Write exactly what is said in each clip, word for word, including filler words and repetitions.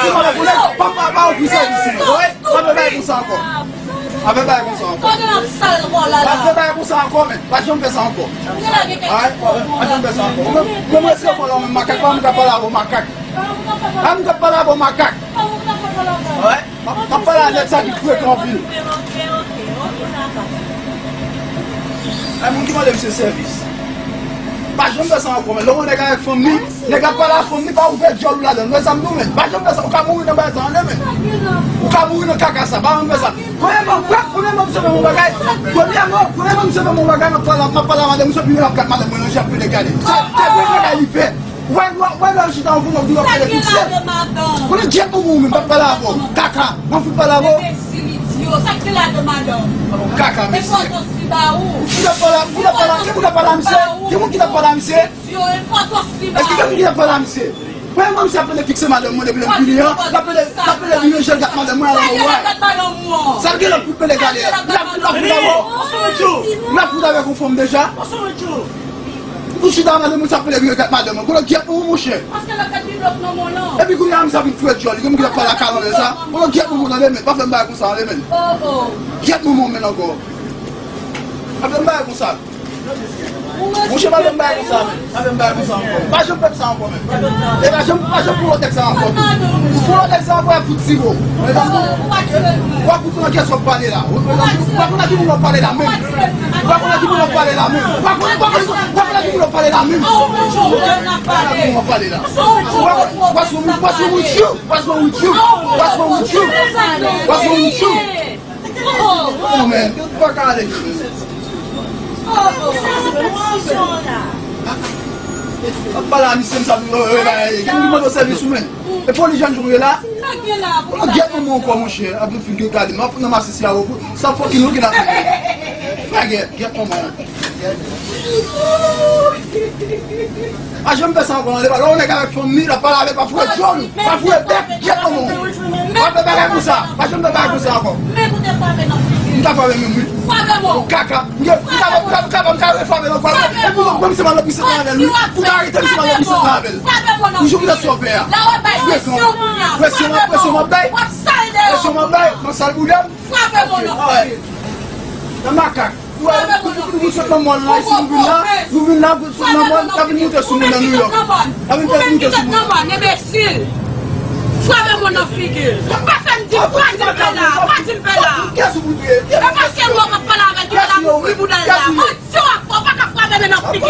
ti malè pou nèg. Pa, pa, pa ofri sèvis sou mwen, alright? Pa fè bagay konsa ankò. Pa fè bagay konsa ankò. Pa fè bagay konsa ankò, men. Pa janm fè sa ankò. Alright? Pa janm fè sa ankò. Ou konn, ou konn respè w fò la, men makak, pa moun k ap pale avè w, makak. Pa moun k ap pale avè w, makak. Alright? M ap, m ap pale a nèg sa ki frekan anpil. Ay, moun ki mande misye sèvis. Pa janm fè sa ankò, men. Lè w wè nèg avèk fanm li, nèg ap pale a fanm li, pa ouvè dyòl ou ladan l. Wè sa m di w, men. Pa janm fè sa. Ou ka mouri nan bagay sa, men. Ou ka mouri nan kaka sa. Pa janm fè sa. Premyèman, premyèman, misye fè m yon bagay. Premyèman, premyèman, misye fè m yon bagay, m ap pale, m ap pale a madanm, misye pi lwen ap gad madanm mwen nan je, ap pede gade. Se, se premye bagay li fè. Wè, wè, wè, lè l chita anvan, w ap di w ap pede fikse. Konnen gyèt ou menm, m ap pale avè w. Kaka, m ap fout pale avè w. Enbesil, idyo. Sa k gen ladan, madanm? Kaka, mesye. Enpòtans li ba ou. Ki t ap pale, ki t ap pale, ki moun k ap pale a misye? Ki moun ki t ap pale a misye? Idyo, enpòtans li ba ou. Èske gen moun ki t ap pale a misye? Premyèman, misye ap pede fikse madanm mwen depi lè m vini an. L ap pede, l ap pede vin jèl gad madanm mwen, alò, wè. Sa l gen lòt pou pede gade a? L ap, l ap fout avè w. L ap fout avèk yon fanm deja. Ou chita madanm ou, sa pele vin gad madanm ou. Kote gyèt ou, monchè? Epi kounye a, misye ap vin fouye dyòl li. Gen moun ki t ap pale a kalanbè sa. Kote gyèt ou, tande, men. Pa fè m bagay konsa, tande, men. Gyèt manman w, men, ankò. Pa fè m bagay konsa. Monchè, pa fè m bagay konsa, men. Pa fè m bagay konsa ankò. Pa janm fè m sa ankò, men. E pa janm, pa janm pou lòt nèg sa ankò. Ou pou lòt nèg sa ankò, w ap fout tire w. W ap fout nan kès w ap pale la. W ap konn a ki moun w ap pale la, menm. W ap konn a ki moun w ap pale la menm. W ap konn, w ap konn, w ap konn a ki moun w ap pale la menm. W ap konn a ki moun w ap pale la. What's wrong with you? What's wrong with you? What's wrong with you? What's wrong with you? Oh, man. Yo, pa ka ale. Ap pale a misye, m sa vin, gen moun ki mande w sèvis ou menm. E fò li jan joure la. Ou nan gyèt manman w ankò, monchè. Ap vin figi gade. M ap nan masisi a, ou sa fucking looking at me. Fagèt, gyèt manman w. Pa janm fè sa ankò, non, lè w nèg avèk fanm li, l ap pale avè l, pa foure dyòl ou, pa foure bèk, gyèt manman w. Pa fè bagay konsa, pa janm fè bagay konsa ankò. M ta frape menm, wi. Kaka. M ka, m ka, m ka, m ka, m ka refrape l ankò. E pou mwen, mwen, misye pa lòt misye nan avè l, wi. Pou ta arete misye pa lòt misye nan avè l. Ou jwenn sa w fè a. Frekan. Presyon, presyon m ap bay. Presyon m ap bay. Nan sal boudè m. Frape mwen nan figi. Nan makak. Ou wè, nou, nou, nou sot nan mòl la, isi nou vin la, nou vin la, nou sot nan mòl, n ap vin moute sou moun nan Nouyòk. N ap vin fè moute sou moun. Enbesil. Frape mwen nan figi. Pa fè m di, pa di m fè la, pa di m fè la. E paske mwen m ap pale avè l, ki pale avè m, ouvri bouda l la. Mwen di w ankò, ou pa ka frape men nan figi.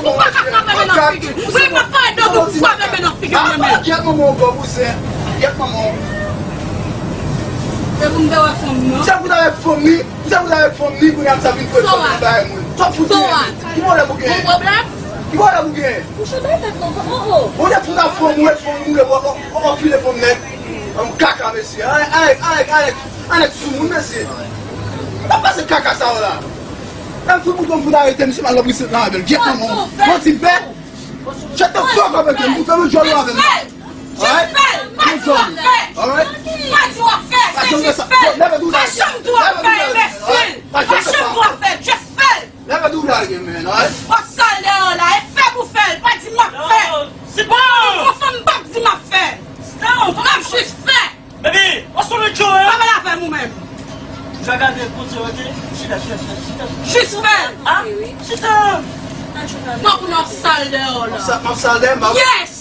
Ou pa ka frape men nan figi. Wi, m ap pale de ou, ou frape men nan figi mwen menm. Gyèt manman w ankò, kouzen. Gyèt manman w. Se pou m te wè fanm nan. Se pou ta wè fanm li. Misye pou ta avèk fanm li, kounye a misye vin fouye fanm nan bagay moun. Sa w fout gen? Ki pwoblèm ou gen? Gon pwoblèm? Ki pwoblèm ou gen? Mouche bay tèt non, oh, oh. Ou te fout ap fanm ou, fanm ou, ou, ou, ou file fanm nèg. Fanm kaka, mesye. Ay, ay, ay, ay, ay, nèg sou moun, mesye. Pa pase kaka sa yo la. Menm fout bouton fout arete misye, malòp isit nan avè l. Gyèt manman w. Manti fè. Shut the fuck up again. Ou fè yon djòl avè m. Alright? Good job. Alright? Pa di w ap fè, se jis fè. Never do that again. Pa janm di w ap fè, enbesil. Pa janm di w ap fè, just fè. Never do that again, man. Alright? W ap sal deyò la, e fè pou fè l. Pa di m ap fè. Se bon. Yon fanm p ap di m ap fè. M ap jis fè. Baby, what's wrong with you, eh? Pa pale avè m ou menm. Ou ja gade kote, ok? Chita, chita, chita, chita. Jis fè. Ah, chita. Fòk nou ap sal deyò la. M ap sa-, m ap sal deyò, m ap... Yes!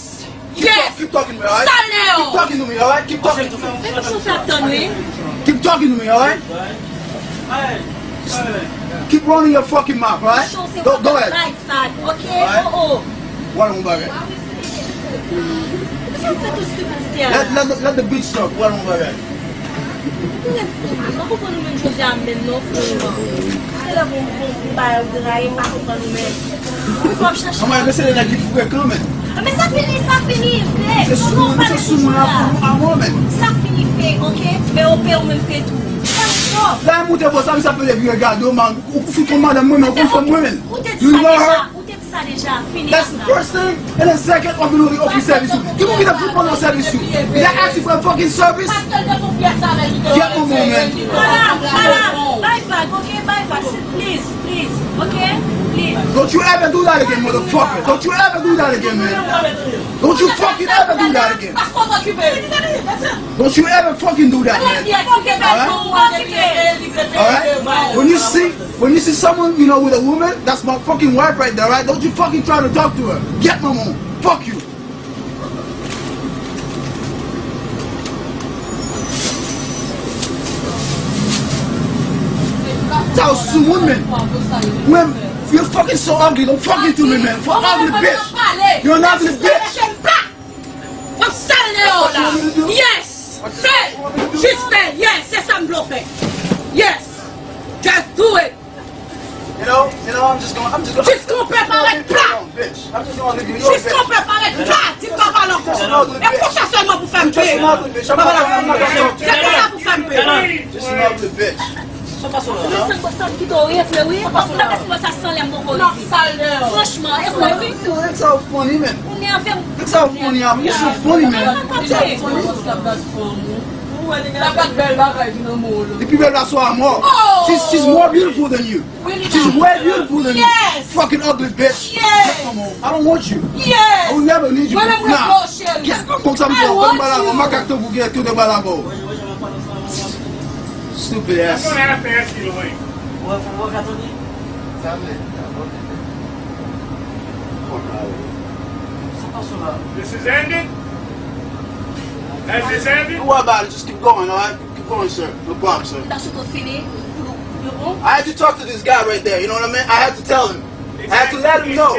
Keep talk-, keep talking to me, alright? Sal deyò. Keep talking to me, alright? Keep talking to me. Fè kòm si w t ap tann, wi. Keep talking to me, alright? Keep running your fucking mouth, alright? Go, go ahead. Sa, ok? Oh, oh. Wè yon bagay. Sa w fè tout stupidity a? Let, let, let the beat stop. Wè yon bagay. Mwen konprann ou menm jodi a menm non, franchman. Genlè bon, bon, bon bagay ou genlè pa konprann ou menm. Ou fò ap chache. Anmwey, men se de nèg ki frekan, men. Men sa fini, sa fini, fake. Se sou moun, se sou moun ap fou a mò, men. Sa fini, fake, ok? Men ou pe ou menm fake tou. Sa fini. La moute bon sa, misye ap pede vire gade w, man. Ou fout yon madanm mwen, men ou konn fanm mwen, men. Ou te di sa deja, ou te di sa deja, fini. That's the first thing. And then second, w ap vin ofri sèvis ou. Ki moun ki te fout pandan sèvis ou? Did I ask you for a fucking service? Get my man. Madam, madam, bay vag, ok? Bay vag, please, please, ok? Please. Don't you ever do that again, motherfucker. Don't you ever do that again, man. Don't you fucking ever do that again. Don't you ever fucking do that, man. Alright? Alright? When you see When you see someone, you know, with a woman, that's my fucking wife right there, right? Don't you fucking try to talk to her. Get my mom. Fuck you. Sa w sou moun, man. Mwen, you're fucking so ugly. Don't fucking to me, man. For ugly bitch. You're an ugly bitch. W ap sal deyò la. Yes. Fè. Jis fè. Yes. Se sa m vle w fè. Yes. Just do it. You know, you know, I'm just gonna, I'm just gonna, Jis kon pè parèt pla. Bitch. I'm just gonna leave you. Jis kon pè parèt pla. Di pa pale ankò. E konsa sèlman pou fè m peye. Papa la fè m peye. Se konsa pou fè m peye. Just an ugly bitch. Sa pa sou la. Sa m kite w revle wi. Sa pa sou la. Sa sanlè m poko revle. Franchman, e vre wi. Nèg sa w funny, man. Ou nève m. Nèg sa w funny, man. You're so funny, man. Li pi bèl pase w amò. She's, she's more beautiful than you. She's way beautiful than you. Fucking ugly bitch. Come on. I don't want you. I will never need you. Nah. Get my folks, I'm going. Makak to get to the balago. Stupid ass. Mwen fè yon ti lwen. Sa vle. This is ended? Has this ended? Don't worry about it. Just keep going, all right? Keep going, sir. No problem, sir. That's what fini. Yo bon? I had to talk to this guy right there. You know what I mean? I had to tell him. I had to let him know.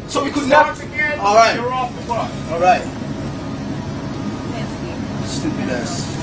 So we could never. All right. All right. Stupid ass.